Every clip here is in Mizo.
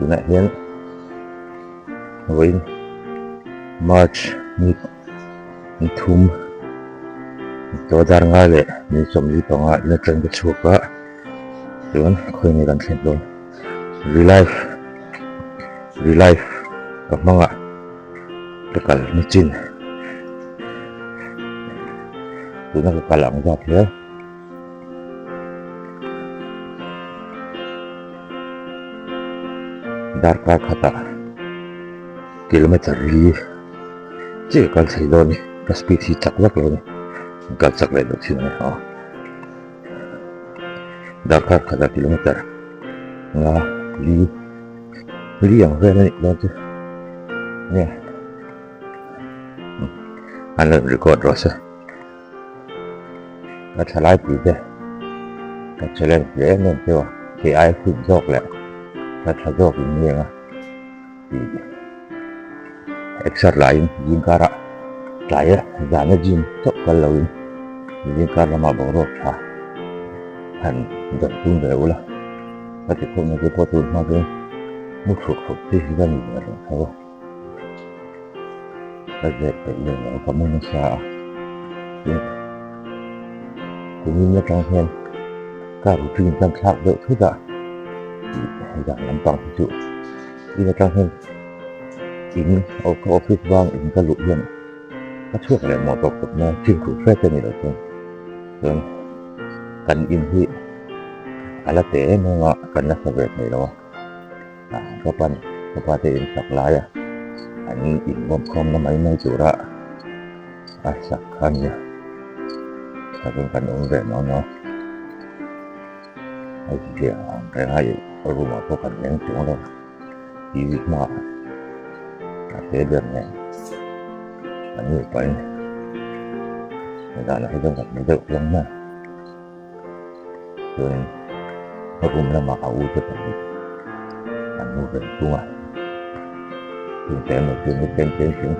Tunah hian vawiin March ni ni thum tawh dar ngai leh ni 45 in atang ka chhuak a chuan khawi nge kan thlen dawn relife relife ka hmang a ka kal na chin tuna ka kal ang zat hle. Darkar khatah kilometer li chiah ka kal thei dawn a ni ka speed hi chak vak lo a ni kal chak leh deuh thin a ni aw darkar khatah kilometer nga li li ang vel a nih dawn chu nge an rawn record rawh se. Ka thalai pui te ka challenge hle em em teuh a, kei ai fit zawk leh ka tha zawk in nge ang a tih exer laiin zing karah tlai a zana gym chauh kal loin zing kar lamah boruak tha han dawn tum ve ula ka ti khawp mai te pawh tun hma chuan mu hruk hruk chi hi ka ni ve reng tho a. Ka zep peih leh lo ka mu nasa a tin kumin atang hian ka routine tan thlak deuh thut a tih zan lampang hi chu tin atang hian in ka office bang in ka luh hian ka chhuak leh mawh tawp tawp mai a fimkhur hret a ni lo chuan chuan kan in hi a la teh em em a kan la sa ve thei lo a. Ka pan ka pa te in sak lai a an inbawm khawm na mai mai tura a sak kha a nia takin kan awm ve nawm a a zia ang reng a ih room ah pawh kan leng chuang lo tv hmaah a te ber nen an nupa in zanah hi chuan kan hmu deuh hlawm mai a. Chuanin a room lamah a u te pahnih an mu ve thung a, chungte emaw chu ni tlem tlem chung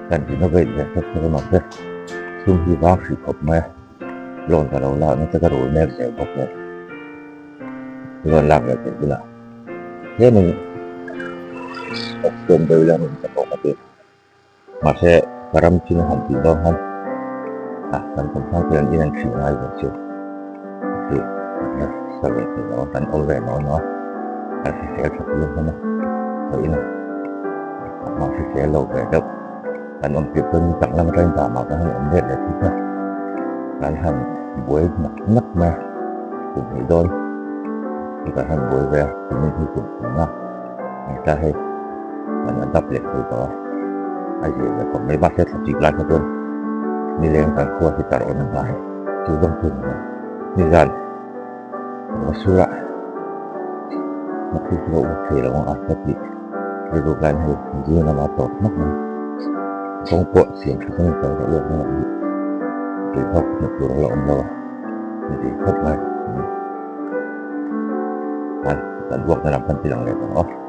kan renovate ve hlek hlek a mahse sum hi vang hrih khawp mai a, loan ka lo lak nasa ka rul mek zel bawk nen loan lak leh theih hunah tlemin extend deuh ila ka tawk a ti. Mahse, ka ram chin a han tih dawn khan ah kan kawmthlang te an in an hrih ngai ve chu tih kan la sa ve thei lo a, kan awm ve nawh nawh a, kan hrisel tha tir hlawm a, ka in a mahse hrisel lo ve deuh kan awm tirh chuan chak lam atangin dam ah kan han awm let leh thut a, kan han buai nak nak mai a, kum hnih dawn chu kan han buai ve a, kumin hi kum thum a tlai hei. Kan adapt leh thei tawh a, a zir leh khawp mai. Mahse thla chik lai kha chuan nileng kan khua hi tar awn a hnai chu zawng chu ni a. Nizan ruah surah hna thu chu a uk thei lo ang a ka tih rilru laiin hei zing lamah a tawp hmak mai. Kawng pawh siam tha chuan kal ka uak lamah hi tuihawk hmuh tur a la awm lo a, ni tih khawp mai. Kan uakna lam kan ti lang leh tawh a.